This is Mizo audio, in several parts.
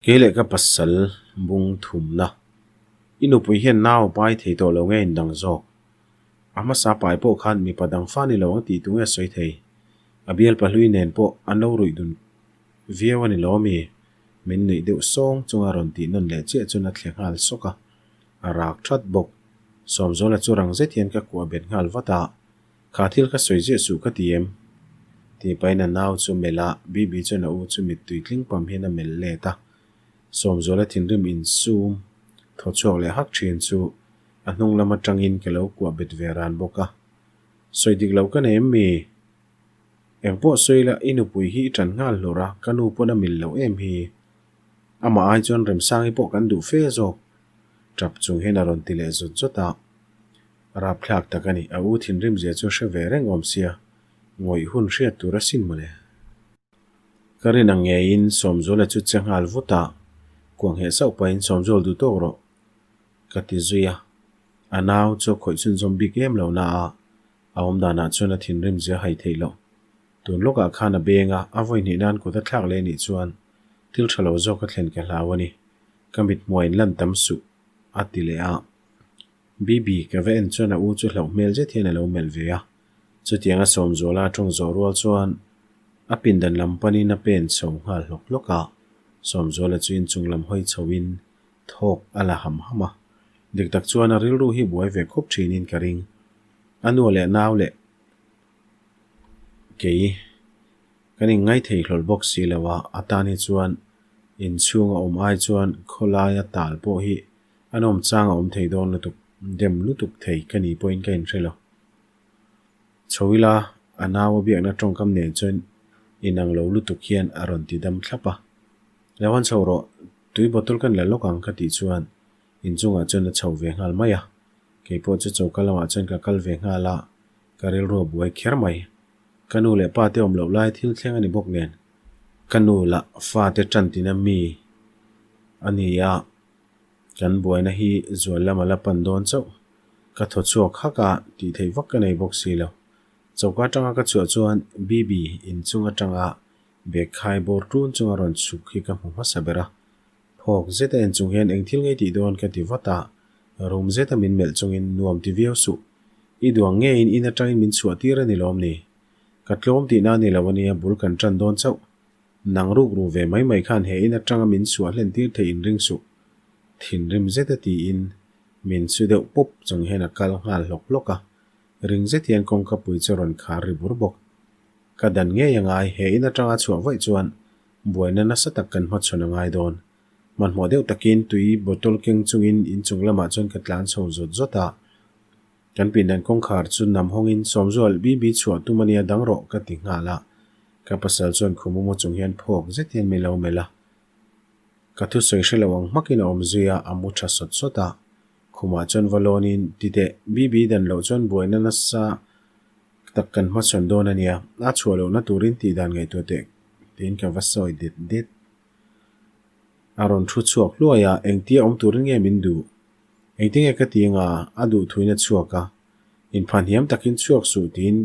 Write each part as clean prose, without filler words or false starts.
Kei leh ka pasal bung thumna. I nupui hian nau a pai thei tawh lo nge indang zawk? A hmasa pai pawh khan mipa dang fa ni lo ang tih tu nge sawi thei? A bial pahlui nen pawh an lo ruih dun viau a ni lo ami? Min nuih deuh sawng chunga rawn tih nawn leh chiah chuan a thle nghal sawk a, a rak that bawk. Sawmzawla chu rang zet hian ka kuah bet nghal vat a. Kha thil ka sawi ziah suh ka ti em? Tih pahin a nau chu melh a, Bibi chuan a u chu mittui tling pam hian a melh let a. Sawmzuala thinrim insum thaw chhuak leh hak thin chu a hnung lam atangin ka lo kuah bet ve ran bawk a. Sawi dik loh ka nei em mi? Engpawh sawi la, i nupui hi i tan nghal hlur a, ka nu pawn a mil loh em hi. Amah ai chuan Remsangi pawh kan duh fe zawk. Tap chung hian a rawn ti leh zawt zawt a. Rapthlak tak a ni, a u thinrim zia chu hre ve reng awm sia, ngawih hun hriat tur a sin mawle. Ka rin ang ngeiin Sawmzuala chu che nghal vut a, kuangheh sauh pahin Sawmzual duh tawk rawh ka ti zui a, a nau chu a khawih chhunzawm bik em lo na a, a awm danah chuan a thinrim zia hai theih loh. Tun lawkah khan a beng a, a vawi hnih nan kut a thlak leh nih chuan thil tha lo zawk a thlen ka hlau a ni, ka mit hmuain lan tam suh a ti leh a. Bibi, ka va en chuan a u chu hlauh hmel zet hian a lo melh ve a. Chutianga Sawmzuala a tawng zawh rual chuan a pindan lam panin a pen chho nghal hlawk hlawk a. Sawmzuala chu inchung lam hawi chhoin thawk a la ham ham a. Dik tak chuan a rilru hi buai ve khawp thinin ka ring. A nu leh nau leh kei kan inngai thei hlawl bawk si lo a, a tan hi chuan inchhunga awm ai chuan khawlaia tal pawh hi A nawm chang a awm thei dawn lutuk, dem lutuk thei ka ni pawhin ka inhre lo. Chho ila, a nau a biakna tawngkam nen chuan inang lo lutuk hian a rawn ti dam thlap a. Lo han chho rawh, tui bottle kan la lawk ang ka tih chuan inchungah chuan a chho ve nghal mai a. Keipawh chu choka lamah chuan ka kal ve nghal a, ka rilru a buai kher mai. Ka nu leh pa te awm loh lai thil thleng a ni bawk nen, ka nu lah fate tan tina mi a ni a. Kan buaina hi zual lam a la pan dawn chauh. Ka thaw chhuak hak a, tih theih vak ka nei bawk si lo. Choka atanga ka chhuah chuan Bibi inchung atanga bag khai bawr tun chunga rawn chhuk hi ka hmu hmasa ber a. Phawk zeta en chung hian eng thil ngei tih dawn ka ti vat a, rum zeta min melh chungin nuam ti viau suh. I duang ngeiin in atangin min chhuah tir a ni lawm ni? Ka tlawm tihna a ni lo ania, bul kan tan dawn chauh. Nang ruk ru ve mai mai khan he in atanga min suah hlen tir theih in ring suh. Thinrim zeta tiin min su deuh pawp chung hian a kal nghal hlawk hlawk a, ring zet hian kawngka pui chu a rawn khar ri bur bawk. Ka dan ngei a ngai, he in atanga chhuah vaih chuan buaina nasa tak kan hmachhawn a ngai dawn. Hmanhmawh deuh takin tui bottle keng chungin inchung lamah chuan ka tlan chho zawt zawt a. Kan pindan kawngkhar chu nam hawngin Sawmzual BB chhuah tum ania dang rawh ka ti nghal a. Ka pasal chuan khum umaw chung hian phawk zet hian min lo melh a. Ka thusawi hre lo ang hmakin a awm zui a, a mu tha sawt sawt a. Khumah chuan va lawnin, Ti teh, BB dan loh chuan buaina nasa tak kan hmachhawn dawn ania, a chhuah lohna turin tih dan ngaihtuah teh tiin ka va sawi det det. A rawn thu chhuak hluai a, engtia awm turin nge min duh? Engtinge ka ti anga a duh thuin a chhuak a, inphahniam takin chhuak suh tiin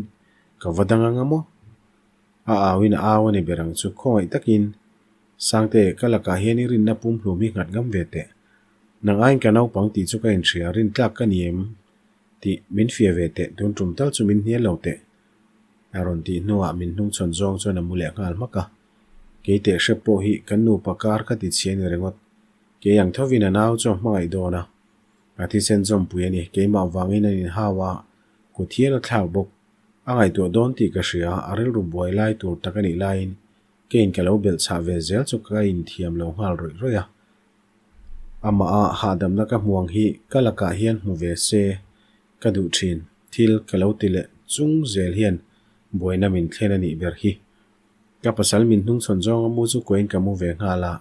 ka va dang anga maw? A auin a au a ni ber ang chu khawngaih takin, Sangte, ka lakah hian i rinna pumhlum hi nghat ngam ve teh. Nang aiin ka naupang tih chu ka inhria, rintlak ka ni em? Tih min fia ve teh, tun tum tal chu min hnial lo teh. A rawn tih hnuah min hnungchhawn zawng chuan a mu leh nghal hmak a. Kei teh hrep pawh hi kan nupa kar ka ti chhia a ni ringawt. Kei ang thovin a nau chu a hmangaih dawn a, a thisen zawmpui a ni. Keimah vangin an inhau a, kut hial a thlak bawk. A ngaihtuah dawn tih ka hria, a rilru buai lai tur tak a nih laiin keiin ka lo belh chhah ve zel chu ka inthiam lo nghal rawih rawih a. Amah a hahdamna ka hmu ang hi ka lakah hian hmu ve se ka duh thin. Thil ka lo ti leh chung zel hian buaina min thlen a nih ber hi. Ka pasal min hnungchhawn zawnga mu chu kuain ka mu ve nghal a.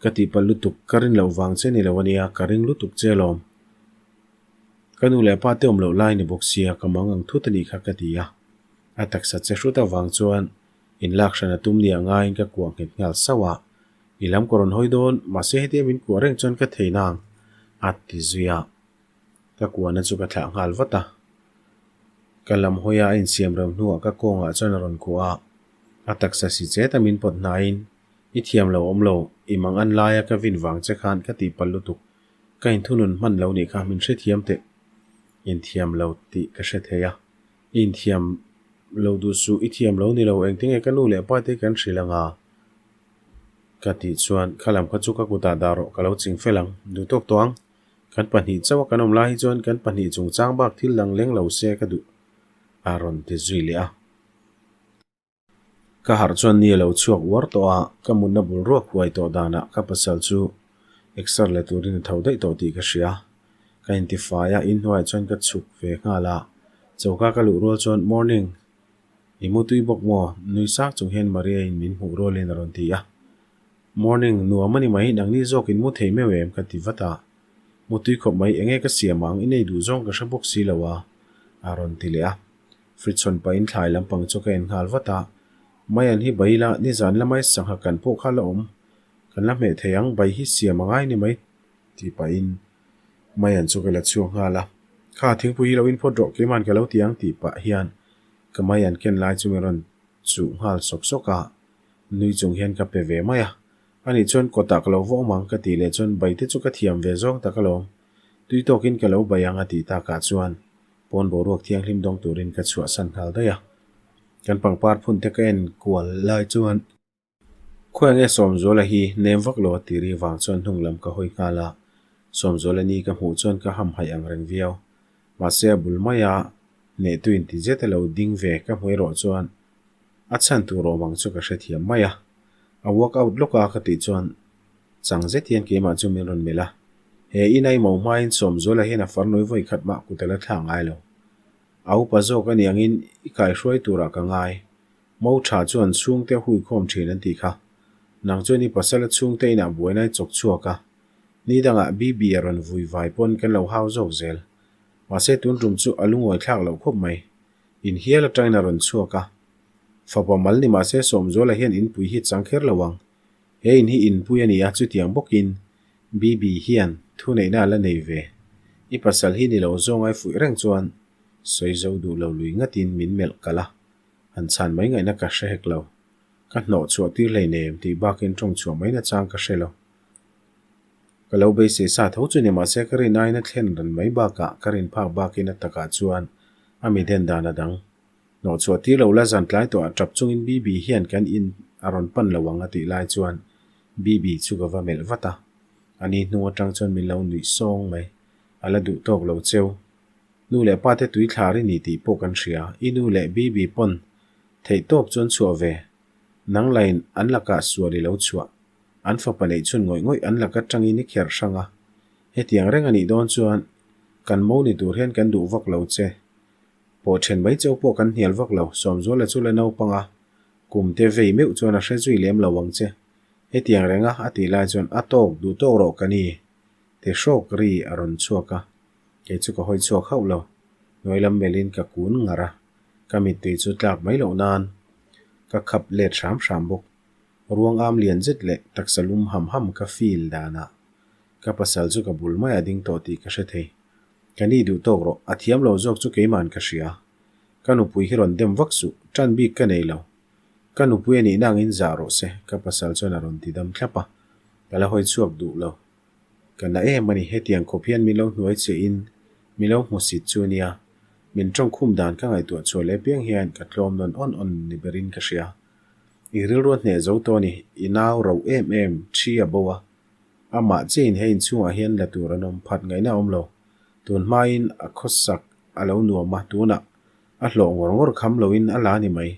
Ka tihpalh lutuk, ka rin loh vang che ni lo ania, ka ring lutuk che alawm. Ka nu leh pa te awm loh lai ni bawk sia, ka mang ang thut a nih kha ka ti a. A taksa che hrut avang chuan inlak hran a tum nia ngaiin ka kuah nghet nghal sauh a. I lam ka rawn hawi dawn, mahse hetia min kuah reng chuan ka thei nang, a ti zui a. Ka kuahna chu ka thlah nghal vat a. Ka lam hawi a, a insiam rem hnuah ka kawngah chuan a rawn kuah a. A taksa si chet a min pawt hnaiin, I thiam lo awm lo, I mang an laia ka vin vang che khan ka tihpalh lutuk. Ka inthunun hman lo nih kha min hrethiam teh. Inthiam lo tih ka hre thei a. I inthiam lo duh suh, i thiam lo ni lo, engtinge ka nu leh pa te kan hrilh anga? Ka tih chuan kha lam kha chu ka kutah dah rawh, ka lo ching fel ang. Duh tawk tawh ang. Kan pahnih chauh a kan awm lai hi chuan kan pahnih chungchang bak thil dang leng lo se ka duh a rawn ti zui leh a. Ka harh chuan ni a lo chhuak uar tawh a, ka mutna bul ruak huai tawh danah ka pasal chu exer la turin a tho daih tawh tih ka hria. Ka intifai a, inhnuaiah chuan ka chhuk ve nghal a, choka ka luh rual chuan Morning, i mu tui bawk maw? nui sak chung hian Maria-in min hmuh rualin a rawn ti a. Morning, nuam a ni mai, nangni zawkin mu thei meuh em? ka ti vat a. Mu tui khawp mai, enge ka siam ang, i nei duh zawng ka hre bawk si lo a, a rawn ti leh a. Fridge chhawn pahin thlai lampang chu ka en nghal vat a, Maian hi bai ila, nizan lamai sangha kan pawh kha la awm, kan la hmeh thei ang, bai hi siam a ngai ni mai tih pahin Maian chu ka la chhuak nghal a, Kha thingpui hi lo in phawt rawh, keiman ka lo ti ang tih pah hian ka Maian ken lai chu min rawn chuh nghal sawk sawk a, nui chung hian ka pe ve mai a, Anih chuan kawtah ka lo va awm ang ka tih leh chuan bai te chu ka thiam ve zawng tak alawm, tui tawkin ka lo bai ang a tih takah chuan Pawn boruak thianghlim dawng turin ka chhuahsan nghal daih a. Kan pangpar phun te ka en kual lai chuan khawi nge Sawmzuala hi nem vak lo a ti ri vang chuan hnung lam ka hawi nghal a. Sawmzuala ni ka hmuh chuan ka hamhaih ang reng viau. Mahse a bul maia hnehtu inti zet a lo ding ve ka hmu erawh chuan a chhan tur awm ang chu ka hrethiam mai a. A walk out lawk a ka tih chuan Chang zet hian keimah chu min rawn melh a, he in a i mo hmain Sawmzuala hian a farnui vawi khat mah kut a la thla ngai lo. A upa zawk a ni angin i kaihruai turah ka ngai. Mo tha chuan chhungte a huikhawm thin an tih kha. Nang chuan i pasal a chhungte inah buaina i chawk chhuak a, ni dangah Bibi a rawn vui vai pawn kan lo hau zawk zel. Mahse tun tum chu a lungawi thlak loh khawp mai. In hial atangin a rawn chhuak a. Fapa mal ni mahse Sawmzuala hian inpui hi chang kher lo ang. He in hi inpui a ni a, chutiang bawkin Bibi hian thuneihna a la nei ve. I pasal hi ni lo zawng ai fuih reng chuan sawi zo duh lo lui ngatin min melh kalh a, han chhan mai ngaihna ka hre hek lo. Ka hnawh chhuah tir hleinem tih bakin tawng chhuah mai nachang ka hre lo. Ka lo beisei sa tho chu ni mahse ka rin aiin a thlen ran mai bakah ka rin phak bakin a takah chuan a mi den dan a dang. Hnawh chhuah tir lo la zan tlai tawh ah tap chungin Bibi hian kan in a rawn pan lo ang a tih lai chuan Bibi chu ka va melh vat a. A ni hnung atang chuan min lo nuih sawng mai. A la duh tawk lo cheu. Nu leh pa te tui thlar i ni tih pawh kan hria. I nu leh Bibi pawn theih tawp chuan chhuah ve. Nang lain an lakah sual i lo chhuah. An fapa neih chhun ngawih ngawih an lak atangin i kherh hrang a. Hetiang reng a nih dawn chuan kan mo ni tur hian kan duh vak lo che. Pawh then mai cheu pawh kan hnial vak lo, Sawmzuala chu la naupang a, kum te vei meuh chuan a hre zui lem lo ang che. Hetiang renga a tih lai chuan a tawk duh tawk rawh ka ni te hrawk ri a rawn chhuak a, kei chu ka hawi chhuak hauh lo. Hnuai lam melhin ka kun ngar a, ka mittui chu tlak mai loh nan ka khap let hram hram bawk. Ruang am lian zet leh taksa lum ham ham ka feel danah ka pasal chu ka bul mai a ding tawh tih ka hre thei. Ka ni duh tawk rawh, a thiam lo zawk chu keiman ka hria. Ka nupui hi rawn dem vak suh, tan bik ka nei lo. Ka nupui a nihna angin zah rawh se, ka pasal chuan a rawn ti dam thlap a. Ka la hawi chhuak duh lo. Ka na em a ni, hetiang khawp hian min lo hnuai che in min lo hmu sit chu nia. Min tawngkhum dan ka ngaihtuah chhuah leh piang hian ka tlawm nawn awn awn ni berin ka hria. I rilru a hneh zo tawh a ni, i nau ro em em, thi a bo a. Amah chiahin he inchhungah hian la tur an awm phat ngaihna a awm lo. Tun hmain a khawsak a lo nuam a, tunah a hlawh ngawr ngawr kham loin a la ni mai.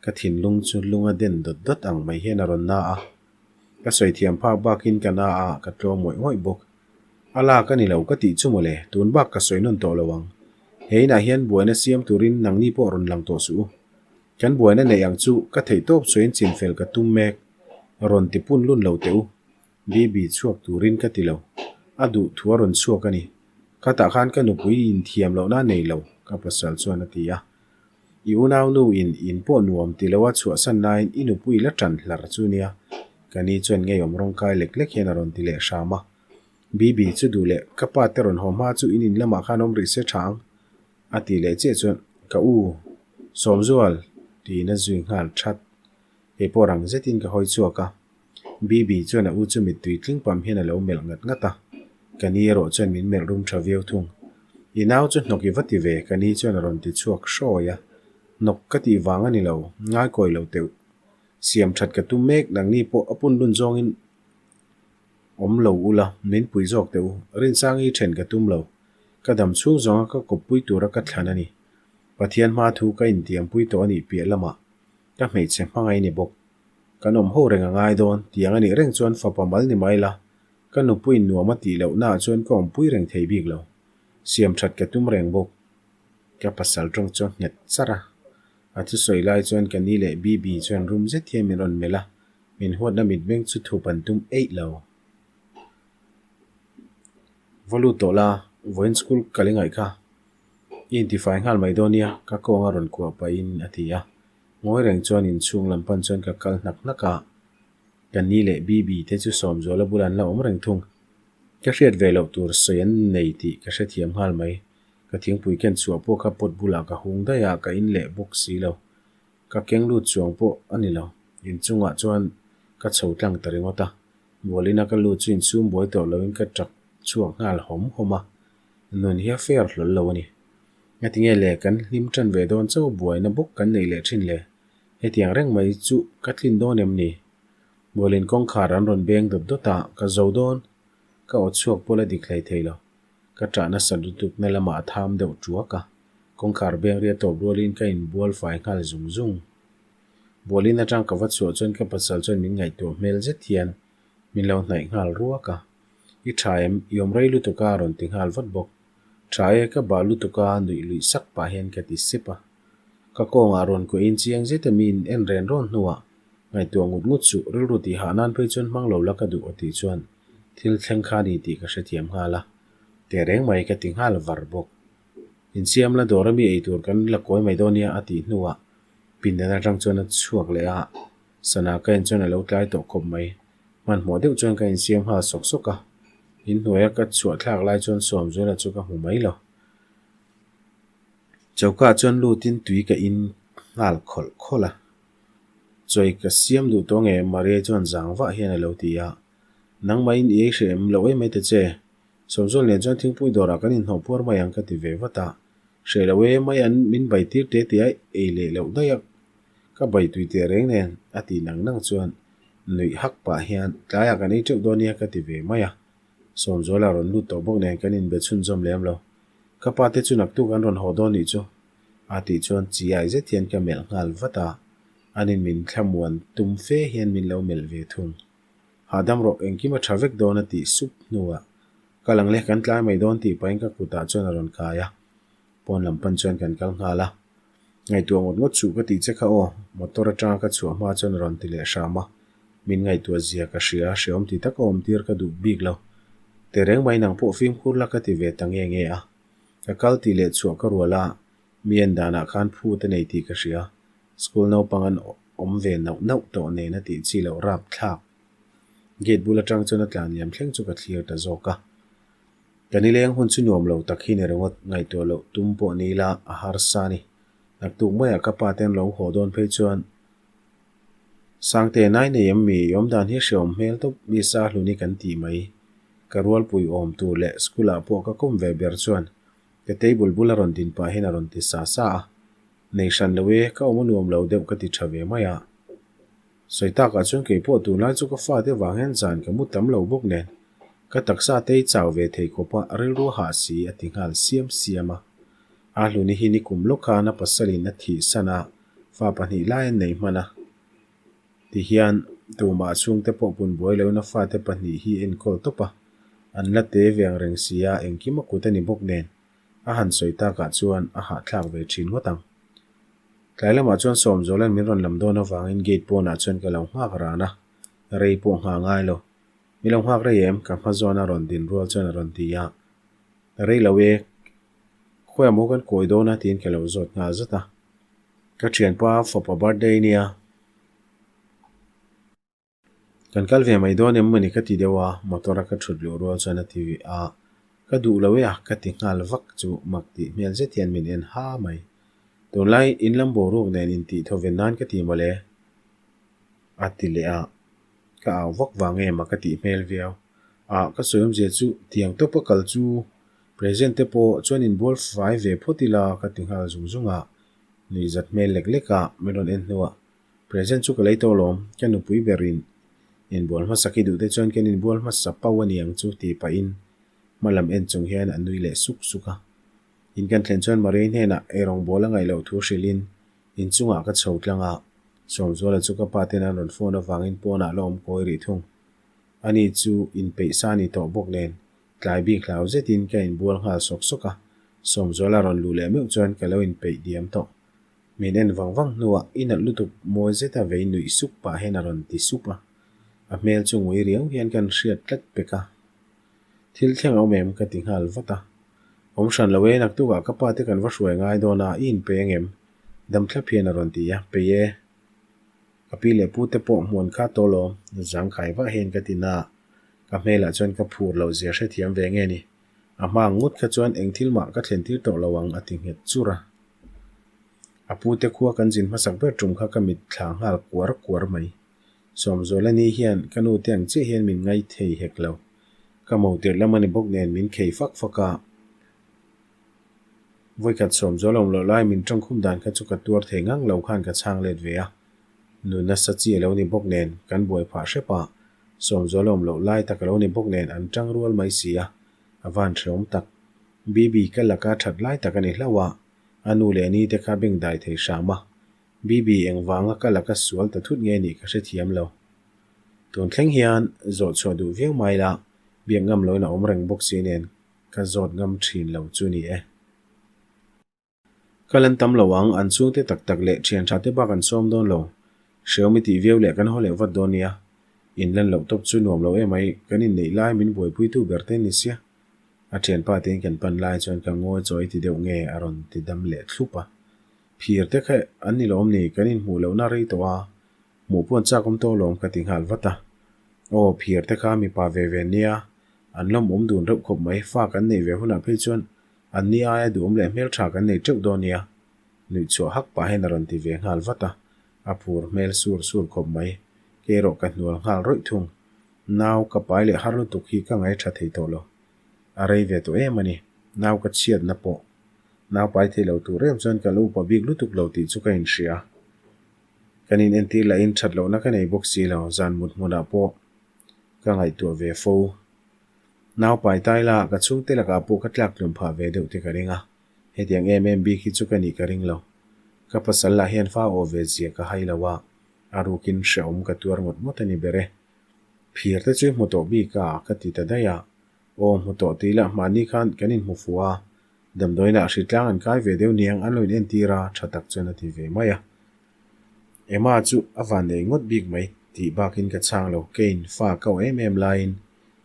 Ka thinlung chu lung a den dawt dawt ang mai hian a rawn na a. Ka sawi thiam phak bakin ka na a, ka tlawm ngawih ngawih bawk. A lak a ni lo ka tih chu mawle, tun bak ka sawi nawn tawh lo ang. He inah hian buaina siam turin nangni pawh rawn lang tawh suh u. Kan buaina neih ang chu ka theihtawp sawiin chinfel ka tum mek. Rawn ti pun lun lo teh u. Bibi chhuak turin ka ti lo. A duh thu a rawn chhuak a ni. Khatah khan ka nupui inthiam lohna a nei lo, ka pasal chuan a ti a. I unau nu in in pawh nuam ti lo a chhuahsan laiin i nupui la tan hlar chu nia. Ka ni chuan ngeiawm rawng kai lek lek hian a rawn ti leh hram a. Bibi chu duh leh ka pa te rawn haw hma chu in in lamah khan awm rih se tha ang. A ti leh chiah chuan, Ka u, Sawmzual! tiin a zui nghal that. Kei pawh rang zetin ka hawi chhuak a. Bibi chuan a u chu mittui tling pam hian a lo melh ngat ngat a. Ka ni erawh chuan min melh rum tha viau thung. I nau chu hnawk i va ti ve, ka ni chuan a rawn ti chhuak hrawi a. Hnawk ka tih vang a ni lo, ngaikawi lo teuh. Siam that ka tum mek, nangni pawh a pun lun zawngin awm lo ula, min pui zawk teh u. Rinsangi then ka tum lo. Ka dam chhung zawnga ka kawppui tura ka thlan a ni. Pathian hma thu ka intiampui tawh a nih piah lamah ka hmeichhe hmangaih ni bawk. Kan awm ho reng a ngai dawn, tiang a nih reng chuan fapa mal ni mai la, ka nupuiin nuam a tih loh naah chuan ka awmpui reng thei bik lo. Siam that ka tum reng bawk. Ka pasal tawng chu a nghet charh a. A thusawi lai chuan ka ni leh Bibi chuan rum zet hian min rawn melh a, min huatna mitmeng chu thup an tum eih lo. Va lut tawh la, vawiin school kal i ngaih kha. I intifai nghal mai dawn nia, ka kawnga rawn kuah pahin a ti a. Ngawi reng chuan inchhung lam pan chuan ka kal hnak hnak a, ka ni leh Bibi te chu Sawmzuala bulah an la awm reng thung. Ka hriat ve loh tur sawi an nei tih ka hrethiam nghal mai. Ka thingpui ken chhuah pawh kha pot bulah ka hung daih a, ka in leh bawk si lo. Ka keng lut chuang pawh a ni lo. Inchungah chuan ka chho tlang ta ringawt a. Bualina ka lut chu insum buai tawh loin ka ṭap chhuak nghal hawm hawm a. Nun hi a fair hlawl lo a ni. Ngatinge le, kan hlim ṭan ve dawn chauh buaina bawk kan neih leh ṭhin le. Hetiang reng mai chu ka tlin dawn em ni? Bualin kawngkhar an rawn beng dawt dawt a, ka zo dawn. Ka aw chhuak pawh la dik hlei thei lo. Ka ṭah nasa lutuk na lamah a tham deuh ṭuak a. Kawngkhar beng ria tawp rualin ka inbual fai nghal zung zung. Bualin atang ka va chhuah chuan ka pasal chuan min ngaihtuah hmel zet hian min lo hnaih nghal ruak a. I tha em? I awm rei lutuk a a rawn ti nghal vat bawk. Tha e, ka bah lutuk a nuih luih sak pah hian ka ti sep a. Ka kawngah rawn kuahin chiang zet a min en ren rawn hnuah ngaihtuah ngut ngut suh, rilru tih hah nan phei chuan hmang lo la ka duh a tih chuan thil thleng kha ni tih ka hrethiam nghal a. Tehreng mai ka ti nghal var bawk. Insiam la dawr ami eitur kan la kawi mai dawn nia a tih hnuah pindan atang chuan a chhuak leh a, sana ka en chuan a lo tlai tawh khawp mai. Hmanhmawh deuh chuan ka insiam nghal sawk sawk a, inhnuaia ka chhuah thlak lai chuan Sawmzuala chu ka hmu mai lo. Choka chuan lutin tui ka in nghal khawlh khawlh a, Chawi ka siam duh tawh nge Maria chuan zang vah hian a lo ti a, Nangmahin i ei hreh em lo em mai ta che? Sawmzual nen chuan thingpui dawrah kan inhnawh puar mai ang ka ti ve vat a. Hreh lo e, mai an min bai tir te te a ei leh loh daih a, ka bai tui teh reng nen a ti nang nang chuan nuih hak pah hian tlaiah kan ei teuh dawn nia ka ti ve mai a. Sawmzuala rawn lut tawh bawk nen kan inbe chhunzawm lem lo. Ka pa te chu naktuk an rawn haw dawn nih chu a tih chuan chi ai zet hian ka melh nghal vat a, anin min thlamuan tum fe hian min lo melh ve thung. Hahdam rawh, engkim a tha vek dawn a tih sup hnuah ka lang leh kan tlai mai dawn tih pahin ka kutah chuan a rawn kai a, pawn lam pan chuan kan kal nghal a. Ngaihtuah ngawt ngawt suh ka tih che kha aw, motor atanga ka chhuah hma chuan a rawn ti leh hram a, min ngaihtuah zia ka hria, hrehawm ti taka awm tir ka duh bik lo. Tehreng mai nang pawh fimkhur la ka ti ve ta nge nge a. Ka kal tih leh chhuah ka rual a, mi en danah khan phut a nei tih ka hria. School naupang an awm ve nauh nauh tawh nen a tih chi loh rap thlak. Gate bul atang chuan a tlan liam thleng chu ka thlir ta zawk a. Ka nileng hun chu nuam lo tak hi ni ringawt, ngaihtuah loh tum pawh ni ila a harsa a ni. Naktuk maiah ka pa ten lo haw dawn phei chuan Sangte nai nei em mi? I awmdan hi hreawm hmel tawp mi sa hlun hi kan tih mai. Ka rualpui awm tur leh school ah pawh ka kawm ve ber chuan ka table bula rawn din pah hian a rawn ti sa sa a. Nei hran lo e, ka awm a nuam lo deuh ka ti tha ve mai a. Sawi takah chuan kei pawh tunlai chu ka fate vang hian zan ka mu tam lo bawk nen ka taksa te hi chau ve thei khawp a, rilru a hah si a ti nghal siam siam a. A hluni hi nikum lawk khan a pasalin a thih san a, fa pahnih lai an nei hman a. Tihian tumah chhungte pawh pun buai loin a fate pahnih hi enkawl tawp a, an la te ve ang reng si a, engkim a kut a ni bawk nen. A han sawi takah chuan a hahthlak ve thin ngawt ang. Tlai lamah chuan Sawmzuala'n min rawn lam dawn avangin gate pawnah chuan ka lo nghak ran a, rei pawh nghah ngai lo. Mi lo nghak rei em? Ka hma zawn a rawn din rual chuan a rawn ti a. Rei lo e, khawiah maw kan kawi dawn a tiin ka lo zawt nghal zat a. Ka thianpa fapa birthday nia. Kan kal ve mai dawn em mawni ka ti deuh a, motor a ka thut luh rual chuan a ti a, ka duh lo e a ka ti nghal vak chu mak tih hmel zet hian min en ha mai. Tunlai in lam boruak nen intih thaw ve nan ka ti mawle a ti leh a. Ka au vak vang em a ka tih hmel viau. Ah, ka sawi awmzia chu tiang tawpa kal chu present te pawh chuan inbual fai ve phawt ila ka ti nghal zung zung a. Nuihzat hmel lek lek a min rawn en hnuah present chu ka lei tawh alawm, ka nupui berin inbual hmasa khi duh te chuan kan inbual hmasa pauh a ni ang chu tih pahin hma lam en chung hian a nui leh suk suk a. In kan thlen chuan Maria hnenah eirawngbawl a ngaih loh thu hrilhin inchungah ka chho tlang a, Sawmzuala chu ka pa ten an rawn phone avangin pawnah la awm kawi rih thung. Ani chu inpeih sa ni tawh bawk nen tlai bik hlau zetin ka inbual nghal sawk sawk a, Sawmzuala rawn luh leh meuh chuan ka lo inpeih diam tawh. Min en vang vang hnuah i nalh lutuk mawi zeta vei nuih sup pah hian a rawn ti sup a, a hmel chu ngui riau hian kan hriat tlat pek a. Thil thleng a awm em? ka ti nghal vat a. Awm hran lo e, naktukah ka pa te kan va hruai ngai dawn a, i inpe ang em? Dam thlap hian a rawn ti a, Pei e. Ka pi leh pu te pawh hmuan kha tawh lawm, zangkhai vah hian ka ti na a, ka hmelah chuan ka phur loh zia hrethiam ve nge ni. A hma ang ngawt kha chuan eng thil mah ka thlen tir tawh lo ang a ti nghet chur a. A pu te khua kan zin hmasak ber tum kha ka mit thla nghal kuar kuar mai. Sawmzuala ni hian ka nu te ang chiah hian min ngai thei hek lo. Ka mo tirh lam a ni bawk nen min khei fak fak a. Vawikhat Sawmzuala awm loh lai min tawngkhum dan kha chu ka tuar thei ngang lo khan ka chhang let ve a. Nu nasa chi a lo ni bawk nen kan buai phah hrep a. Sawmzuala awm loh lai tak a lo ni bawk nen an tang rual mai si a. A van hrehawm tak. Bibi ka laka that lai tak a ni hlauh a. A nu leh a ni te kha bengdai thei hram a. Bibi engvanga ka laka sual ta thut nge nih ka hrethiam lo. Tun thleng hian zawh chhuah duh viau mai la, biak ngam loin a awm reng bawk si nen ka zawt ngam thin lo chu ni e. Ka lan tam lo ang, an chhungte tak tak leh thian tha te bak an sawm dawn lo. Hreawm i tih viau leh kan haw leh vat dawn nia. In lan loh tawp chu nuam lo emai, kan inneih lai min buaipuitu ber te ni sia. A thianpa tein kan pan lai chuan ka ngawi chawi ti deuh nge a rawn ti dam leh thlup a. Phir te kha an ni lawm ni, kan inhmuh lohna rei tawh a, hmuh pawh an chak awm tawh lawm ka ti nghal vat a. Aw, phir te kha mipa ve ve nia, an lawm awm dun reuh khawp mai, fa kan neih ve hunah phei chuan an ni aia duhawm leh hmeltha kan nei teuh dawn nia, nuih chhuah hak pah hian a rawn ti ve nghal vat a, a phur hmel sur sur khawp mai, kei erawh ka hnual nghal rawih thung. Nau ka pai leh har lutuk hi ka ngaihṭha thei tawh lo. A rei ve tawh em a ni, nau ka chhiatna pawh. Nau pai thei lo tur em chuan ka lo upa bik lutuk lo tih chu ka inhria. Kan inentir lahin that lohna ka nei bawk si lo, zan mut hmunah pawh ka ngaihtuah ve fo. Nau pai tai la, ka chhungte lakah pawh ka tlak tlum phah ve deuh te ka ring a, hetiang em em bik hi chu ka nih ka ring lo. Ka pasal lah hian fa aw ve zia ka hai lo a, a rukin hrehawm ka tuar ngawt ngawt a ni ber e. Phir te chu i hmu tawh bik a, ka ti ta daih a. Aw, hmu tawh tih lah mahni khan kan inhmu fuh a, Damdawiinah hritlang an kai ve deuh niang an lo inentir a, tha tak chuan a ti ve mai a. Emma chu a van nei ngawt bik mai tih bakin ka chhang lo, keiin fa ka aw em em laiin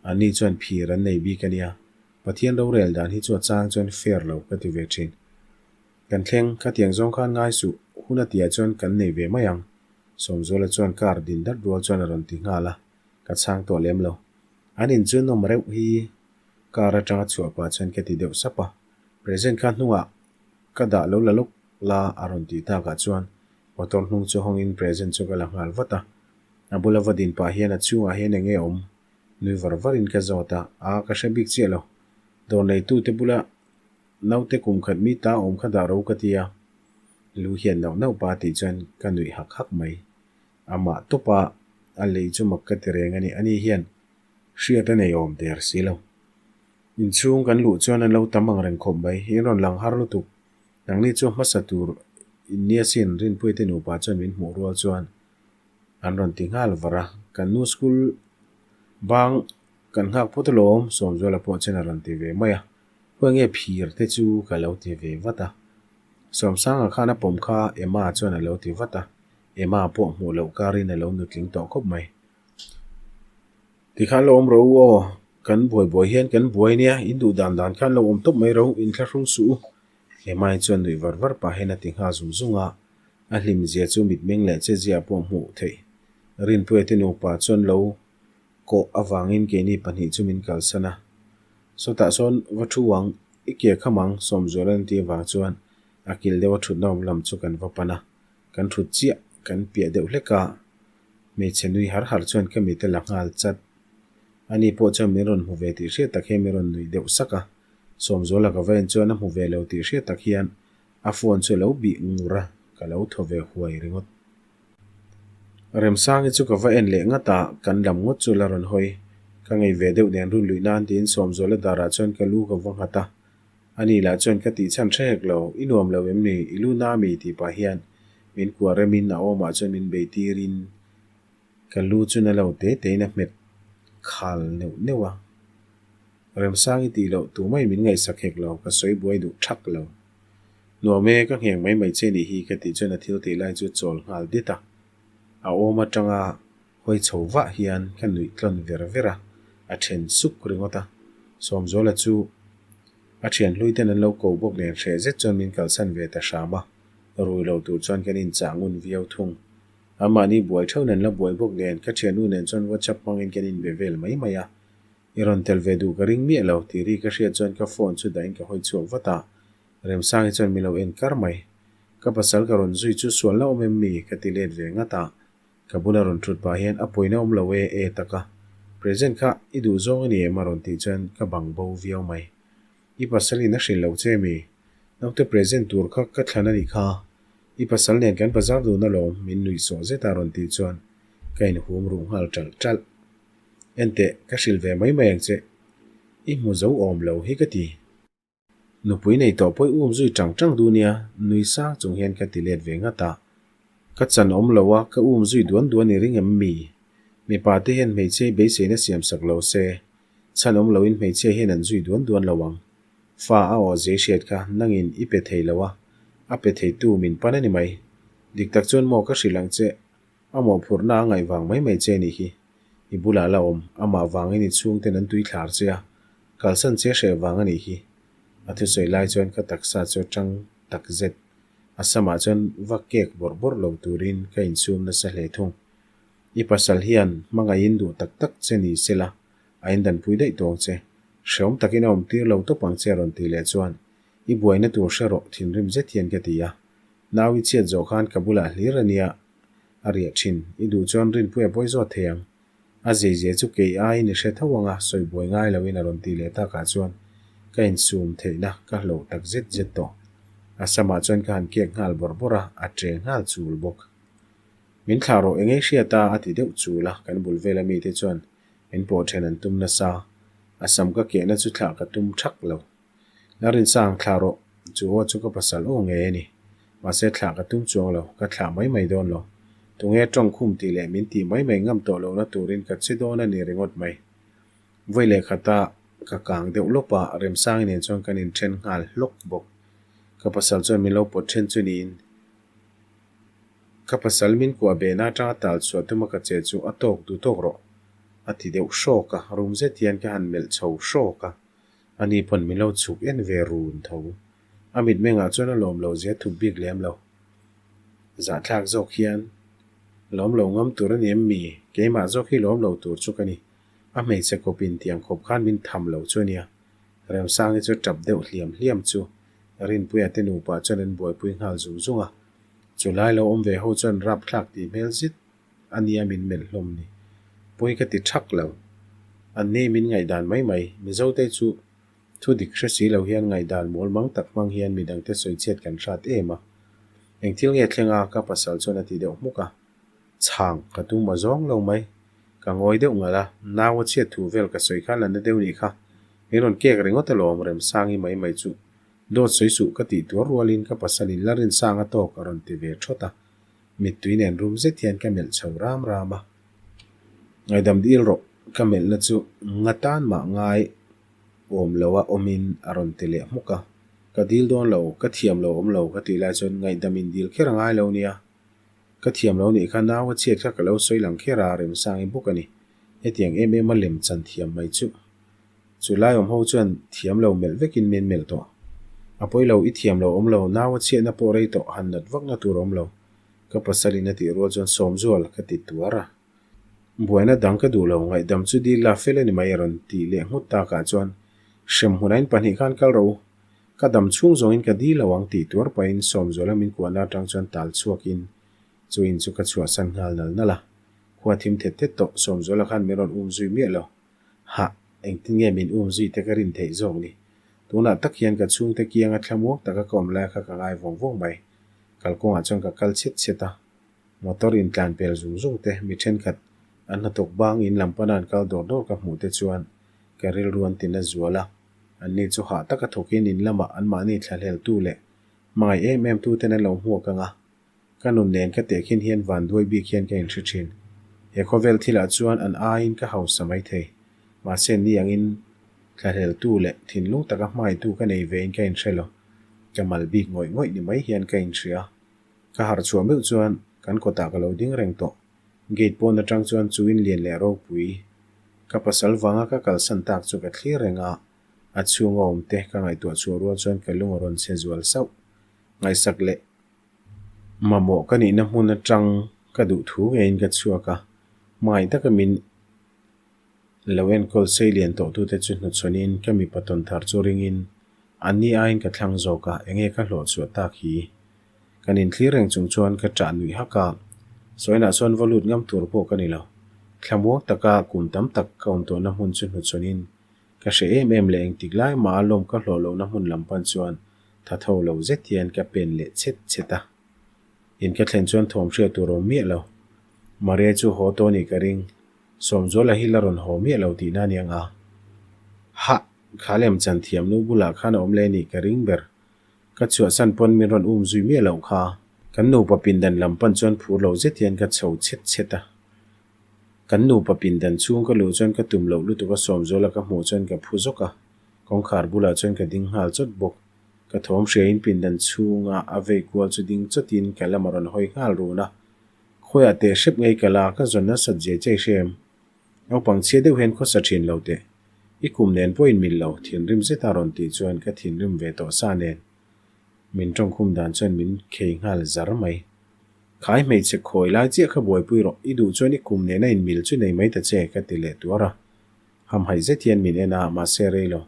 anni chuan phir an nei bik a nia, Pathian rorel dan hi chu a chang chuan fair lo ka ti ve thin. Kan thleng, khatiang zawng khan ngai suh, hun a tihah chuan kan nei ve mai ang, Sawmzuala chuan car din dat rual chuan a rawn ti nghal a, ka chhang tawh lem lo. An in chu nawm reuh hi Car atanga chhuah pah chuan ka ti deuh sap a, present kha hnungah ka dah lo la lawk la a rawn tih takah chuan motor hnung chu hawngin present chu ka la nghal vat a, a bula va din pah hian a chhungah hian eng nge awm nui var varin ka zawt a, aa ka hre bik chiah lo, dawr neitute bula naute kum khat mi ta awm kha dah ro ka ti a, lu hian nauh nauh pa tih chuan ka nuih hak hak mai, amah tawpa a lei chu mak ka ti reng a ni, ani hian Hriat a nei awm der si lo. Inchhung kan luh chuan an lo tam ang reng khawp mai. In rawn lang har lutuk. Nangni chu hmasa tur in nia sin Rinpuite nupa chuan min hmuh rual chuan an rawn ti nghal var a. Kan nu school bang kan nghak phawt alawm Sawmzuala pawh chuan a rawn ti ve mai a. Khawi nge phir te chu ka lo ti ve vat a. Sawmsanga khan a pawm kha Emma chuan a lo ti vat a. Emma pawh hmuh loh karin a lo nutling tawh khawp mai. Tikhan lo awm rawh u aw, kan buai buai hian kan buai nia, in duh dan dan khan lo awm tawp mai rawh u, inthlahrung suh u. Hemai chuan nuih var var pah hian a ti nghal zung zung a, a hlim zia chu mitmeng leh che zia pawh hmuh theih. Rinpuia te nupa chuan lo kawh avangin keini pahnih chu min kalsan a. Sawtah sawn va thu ang, i ke kham ang, Sawmzuala an tih avang chuan a kil deuh a thutna awm lam chu kan va pan a, kan thut chiah kan piah deuh hlek a. Hmeichhe nui har har chuan ka mit a la nghal chat. Ani pawh chuan min rawn hmu ve tih hriat tak hian min rawn nuih deuh sak a. Sawmzuala ka va en chuan a hmu ve lo tih hriat tak hian a phone chu a lo bih ngur a, ka lo thaw ve huai ringawt. Remsangi chu ka va en leh ngat a, kan lam ngawt chu la rawn hawi. Ka ngei ve deuh nen run luih nan tiin Sawmzuala darah chuan ka lu ka va nghat a. Ani lah chuan ka tih chhan hre hek lo, I nuam lo em ni? I lu na mi? tih pah hian min kuah remin a awmah chuan min bei tirin ka lu chu na lo te tein a hmet khal neuh neuh a. Remsangi tih loh tumah in min ngaihsak hek lo, ka sawi buai duh thak lo. Nuam e, ka ngheng mai mai che nih hi ka tih chuan a thil tih lai chu chawl nghal dit a. A awm atanga hawi chho vah hian ka nuih tlawn ver ver a, a then suk ringawt a. Sawmzuala chu a thian hlui ten an lo ko bawk nen hreh zet chuan min kalsan ve ta hram a, rui lo tur chuan kan inchah ngun viau thung. Amahni buai theuh nen la buai bawk nen ka thiannu nen chuan WhatsApp hmangin kan inbe vel mai mai a. I rawn tel ve duh ka ring miah lo tih ri ka hriat chuan ka phone chu dahin ka hawi chhuak vat a, Remsangi chuan min lo en kar mai. Ka pasal ka rawn zui chu sual la awm em mi? ka ti let ve ngat a, ka bula rawn thut pah hian a pawina awm lo e e tak a, present kha i duh zawng a ni em a rawn tih chuan ka bang bo viau mai. I pasal in a hrilh lo che mi? Naute present tur kha ka thlan a nih kha, i pasal nen kan bazar dun alawm min nuih sawh zet a rawn tih chuan ka inhum ruh nghal ṭalh ṭalh. Enteh, ka hrilh ve mai mai ang che. I hmu zo awm lo hi ka ti. Nupui nei tawh pawh i um zui tang tang duh nia, nui sang chung hian ka ti let ve ngat a. Ka chan awm lo a, ka um zui duan duan i ring em mi? Mipa te hian hmeichhia i beiseina siam sak lo se, chhan awm loin hmeichhia hian an zui duan duan lo ang. Fa a aw zei hriat kha nangin i pe thei lo a, a pe theitu min pan a ni mai. Dik tak chuan maw ka hrilh ang che, A mawhphurhna a ngaih vang mai mai che nih hi. I bulah la awm, amah vangin i chhungten an tui thlar che a, kalsan che hreh vang a nih hi. A thusawi lai chuan ka taksa chu a tang tak zet. A samah chuan va kek bawrh bawrh lo turin ka insum nasa hle thung. I pasal hian hmangaihin duh tak tak che ni sela, a indanpui daih tawng che. Hrehawm takin a awmtir lo tawp ang che a rawn tih leh chuan i buaina tur hre rawh thinrim zet hian ka ti a. Nau i chhiat zawh khan ka bulah hlir a nia a riah thin. I duh chuan Rinpuia pawi zawt thei ang. A zeizia chu kei aiin i hre tho ang a, sawi buai ngai loin a rawn tih leh takah chuan ka insum theihna ka hloh tak zet zet tawh. A samah chuan ka han kek nghal bawrh bawrh a, a che nghal chul bawk. Min thlah rawh engei hriat a, a ti deuh chul a, kan bul vela mite chuan min pawh then an tum nasa. A sam ka kehna chu thlah ka tum thak lo. La rinsang thlah rawh, chu aw chu ka pasal aw ngei a ni. Mahse thlah ka tum chuang lo, ka thlah mai mai dawn lo. Tunge tawng khum tih leh min tih mai mai ngam tawh lohna turin ka che dawn a ni ringawt mai. Vawi leh khata ka kang deuh lawp a, Remsangi nen chuan kan inthen nghal hlawk bawk. Ka pasal chuan min lo pawt then chu niin ka pasal min kuah behna atanga tal chhuah tuma ka che chu a tawk duh tawk rawh a ti deuh hrawk a, rum zet hian ka han melh chho hrawk a. Ani pawn min lo chhuk en ve run tho. A mitmengah chuan a lawm lo zia thup bik lem lo. Zahthlak zawk hian lawm lo ngam tur a ni em mi? Keimah zawk hi lawm lo tur chu ka ni. A hmeichhe kawp in tiang khawp khan min tham lo chu a nia. Remsangi chu tap deuh hliam hliam chu Rinpuia te nupa chuan an buaipui nghal zung zung a. Chulai lo awm ve ho chuan rapthlak tih hmel zit A nia min melh hlawm ni. Pawi ka ti thak lo. An ni min ngaihdan mai mai. Mizote chu thu dik hre si lo hian ngaihdan mawl mang tak hmang hian midangte sawichhiat kan hrat em a. Eng thil nge thleng a ka pasal chuan a ti deuh hmuk a. Chhang ka tum a zawng lo mai. Ka ngawi deuh ngalh a, nau a chhiat thu vel ka sawi kha la na deuh nih kha. Min rawn kek ringawt alawm Remsangi mai mai chu. Dawt sawi suh ka tih tuar rualin ka pasalin la rinsang a tawk a rawn ti ve thawt a. Mittui nen rum zet hian ka melh chho ram ram a. Ngaidam dil rawh, ka melhna chu nga tan mah ngai awm lo a awmin a rawn ti leh hmuk a. Ka dil dawn lo, ka thiam lo awm lo ka tih lai chuan ngaihdam in dil kher a ngai lo nia. Ka thiam lo nih kha nau a chhiat kha ka lo sawi lang kher a, Remsangi bawk a ni. Hetiang em em a lem chan thiam mai chu. Chu lai awm ho chuan thiam lo melh vekin min melh tawh. A pawi lo, i thiam lo awm lo, nau a chhiatna pawh rei tawh, han nat vakna tur awm lo. Ka pasalin a tih rual chuan Sawmzual ka ti tuar a. Buaina dang ka duh lo, ngaihdam chu dil la fel a ni mai a rawn tih leh nghut takah chuan hremhmun ain pahnih khan kal rawh u. Ka dam chhung zawngin ka dil lo ang tih tuar pahin Sawmzuala min kuahna atang chuan tal chhuakin chu in chu ka chhuahsan nghal nal nal a. Khua thim thet thet tawh, Sawmzuala khan min rawn um zui miah lo. Hah, engtin nge min um zui te ka rin theih zawk ni? Tunah tak hian ka chhungte kianga thlamuak taka ka awm lai kha ka ngai vawng vawng mai. Kalkawngah chuan ka kal chhet chhet a. Motor intlan pel zung zung te, mi thenkhat an hnathawk bang in lam pana an kal dawr dawr ka hmuh te chuan ka rilru an tina zual a. Anni chu hah taka thawkin in lamah anmahni thlahleltu leh hmangaih em em tuten an lo hmuak ang a. Ka nun nen ka tehkhin hian vanduai bik hian ka inhre thin. He khawvel thilah chuan an aiin ka hausa mai thei. Mahse ni angin thlahleltu leh thinlung taka hmaitu ka nei vein ka inhre lo. Ka mal bik ngawih ngawih ni mai hian ka inhria. Ka harh chhuah meuh chuan kan kawtah ka lo ding reng tawh. Gate pawn atang chuan chu in lian leh ropui. Ka pasal vanga ka kalsan tak chu ka thlir reng a, a chhunga awm te ka ngaihtuah chhuah rual chuan ka lung a rawn chhe zual sauh. Ngaihsak leh mamawh ka nihna hmun atang ka duh thu ngeiin ka chhuak a, hmangaih taka min lo enkawl sei lian tawh tute chu hnuchhawnin ka mipa tawn thar chu ringin anni aiin ka thlang zawk a, enge ka hlawh chhuah tak hi? Kan inthlir reng chung chuan ka ṭah nuih hak a, sawinah chuan va lut ngam tur pawh ka ni lo. Thlamuang taka kum tam tak ka awm tawhna hmun chu hnuchhawnin ka hre em em leh engtik lai mah a lawm ka hlawh lohna hmun lam pan chuan tha tho lo zet hian ka pen leh chhet chhet a. In ka thlen chuan thawm hriat tur awm miah lo. Maria chu haw tawh nih ka ring. Sawmzuala hi la rawn haw miah lo tihna a niang a. Hah! Kha lem chan thiam nu bulah khan a awm leh nih ka ring ber. Ka chhuahsan pawn min rawn um zui miah loh kha. Kan nupa pindan lam pan chuan phur lo zet hian ka chho chhet chhet a. Kan nupa pindan chhung ka luh chuan ka tum loh lutuk a Sawmzuala ka hmuh chuan ka phu zawk a. Kawngkhar bulah chuan ka ding nghal chawt bawk. Ka thawm hriain pindan chhunga a vei kual chu ding chawtin ka lam a rawn hawi nghal run a. Khawiah teh hrep ngei ka la, ka zawn nasat zia che i hrem. Naupang chhia deuh hian khawsa thin lo teh. I kum nen pawh in mil lo, thinrim zeta rawn tih chuan ka thinrim ve tawh sa nen. Min tawngkhum dan chuan min khei nghal zar mai. Khai hmeichhe khawi lai chiah kha buaipui rawh, i duh chuan i kum nena in mil chu nei mai ta che, ka ti leh tuar a. Hamhaih zet hian min en a, mahse rei lo.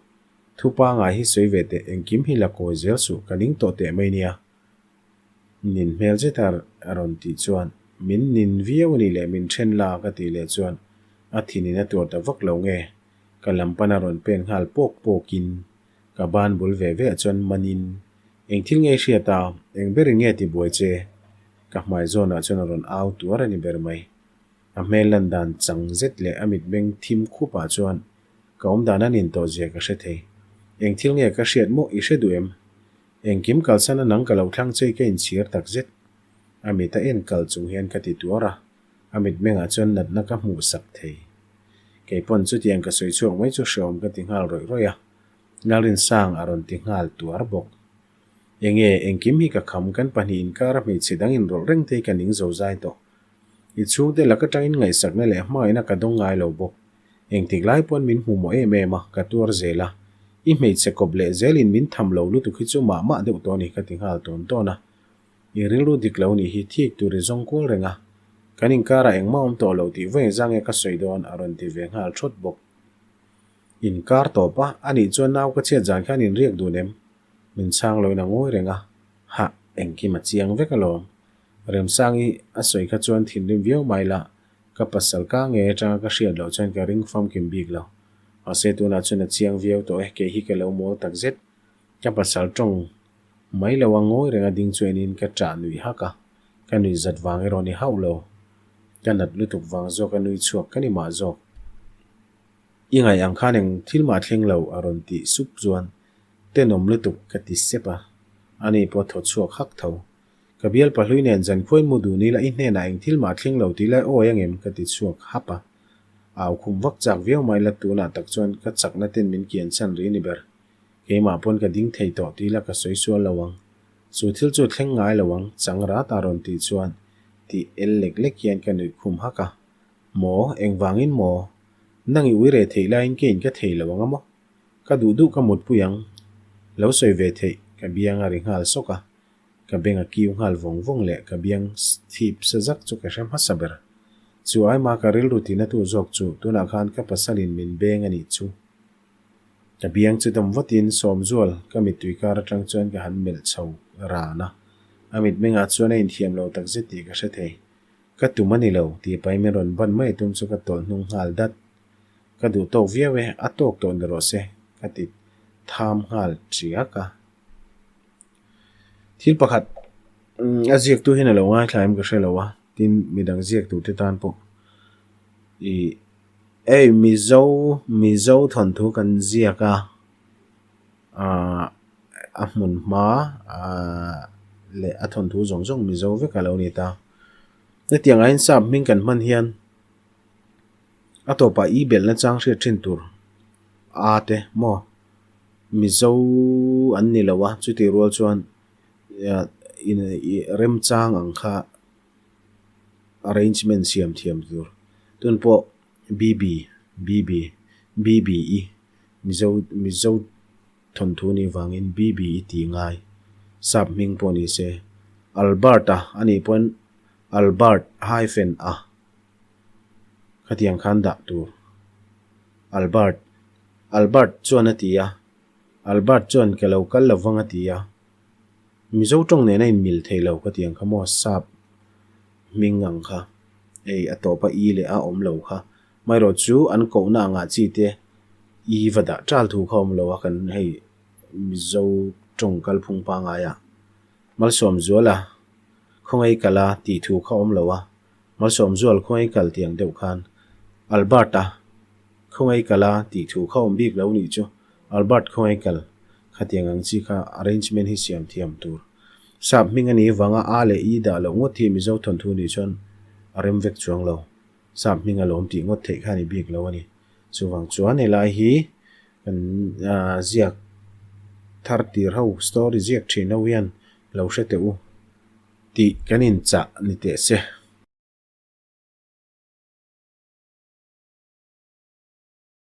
Thu pangai hi sawi ve teh, engkim hi la kawi zel suh, ka ning tawh teh mai nia. Nin hmel zet a rawn tih chuan, Min nin viau a nih leh min then la ka tih leh chuan a thinin a tuar ta vak lo nge, ka lam pana rawn pen nghal pawk pawkin ka ban bul ve ve ah chuan manin, Eng thil nge i hriat a, eng berin nge ti buai che? Ka hmai zawnah chuan a rawn au tuar a ni ber mai. A hmel lan dan chang zet leh a mitmeng thim khup ah chuan ka awm dan a nin tawh zia ka hre thei. Eng thil nge ka hriat maw i hre duh em? Engkim kalsan a nang ka lo thlang che ka inchhir tak zet. A mit a en kal chung hian ka ti tuar a, a mitmengah chuan natna ka hmuh sak thei. Kei pawn chutiang ka sawi chhuak mai chu hreawm ka ti nghal rawih rawih a, Lalrinsang a rawn ti nghal tuar bawk. Enge, engkim hi ka kham, kan pahnih inkar a hmeichhe dang inrawlh reng te hi ka ning zo zai tawh. I chhungte lak atangin ngaihsakna leh hmangaihna ka dawng ngai lo bawk. Engtik lai pawn min hmu mawh em em a, ka tuar zel a. I hmeichhe kawp leh zelin min tham lo lutuk hi chu mah mah deuh tawh a ni ka ti nghal tawn tawn a. I rilru dik lo nih hi thik tur i zawng kual reng a. Kan inkarah engmah awm tawh lo tih vawi zang nge ka sawi dawn a rawn ti ve nghal thawt bawk. Inkar tawp a, anih chuan nau ka chhiat zan khan inriak dun em? Min chhang loin a ngawi reng a. Hah, engkim a chiang vek alawm. Remsangi a sawi kha chuan thinrim viau mai la, ka pasal ka nge atanga ka hriat loh chuan ka ring famkim bik lo. Mahse tunah chuan a chiang viau tawh e, kei hi ka lo mawl tak zet. Ka pasal tawng mai lo a ngawi reng a ding chu enin ka ṭah nuih hak a, ka nuih zat vang erawh ni hauh lo. Ka nat lutuk vang zawk a nui chhuak ka ni mah zawk. I ngaih ang khan eng thil mah thleng lo a rawn tih sup chuan tenawm lutuk ka ti sep a, ani pawh thaw chhuak hak tho. Ka bial pahlui nen zan khuain mu dun ila i hnenah eng thil mah thleng lo tih lai awi angem ka ti chhuak hap a. Au khum vak chak viau mai la tunah tak chuan ka chakna ten min kian chhan ri ni ber. Keimah pawn ka ding thei tawh tih la ka sawi sual lo ang. Chu thil chu thleng ngai lo ang chang rat a rawn tih chuan tih el lek lek hian ka nuih khum hak a. Maw? Engvangin maw? Nang i ui reh theih laiin keiin ka thei lo ang a maw? Ka duh duh ka mutpui ang. Lo sawi ve theih ka biang a ri nghal sawk a. Ka beng a kiu nghal vawng vawng leh ka biang thip sa zak chu ka hre hmasa ber. Chu aima ka rilru tinatu zawk chu tunah khan ka pasalin min beng a nih chu. Ka biang chu dam vatin Sawmzual ka mittui kar atang chuan ka han melh chho ran a. A mitmengah chuan a inthiam lo takzet tih ka hre thei. Ka tum a ni lo, tih pahin min rawn ban mai tum chu ka tawlh hnung nghal dat. Ka duh tawk viau e, a tawk tawh ni rawh se, ka ti tham nghal tiak a. Thil pakhat a ziaktu hian a lo ngaithla em ka hre lo a, tin midang ziak turte tan pawh ih hei Mizo Mizo thawnthu kan ziak a ah a hmun hma ah leh a thawnthu zawng zawng Mizo vek a lo ni ta. Hetiang ah hian sap hming kan hman hian a tawpah i belhna chang hriat thin tur a te maw Mizo an ni lo a chutih rual chuan remchang ang kha arrangement siam thiam tur tun pawh BB BB BB i Mizo Mizo thawnthu nih vangin BB i tih ngai sap hming pawh ni se Albert a anih pawn Albert hyphen a khatiang khan dah tur Albert Albert chuan a ti a Albert chuan ka lo kal lo vang a ti a. Mizo tawng nen a inmil thei lo ka ti ang kha maw sap hming ang kha hei a tawpa i leh a awm lo kha amaherawh chu an kohna angah chi te i va dah tal thu kha awm lo a kan hei Mizo tawng kalphung pangngai ah Malsawmzuala khawngaih kal a tih thu kha awm lo a Malsawmzual khawngaih kal tih ang deuh khan Albert-a khawngaih kal a tih thu kha awm bik lo nih chu Albert khawngaih kal khatiang ang chi kha arrangement hi siam thiam tur. Sap hming a nih vanga A leh I dah loh ngawt hi Mizo thawnthu nih chuan a rem vek chuang lo. Sap hming a lawm tih ngawt theih kha a ni bik lo a ni. Chuvang chuan helai hi kan ziak thar tir ho story ziak thin ho hian lo hre teh u tih kan inchah ni teh se.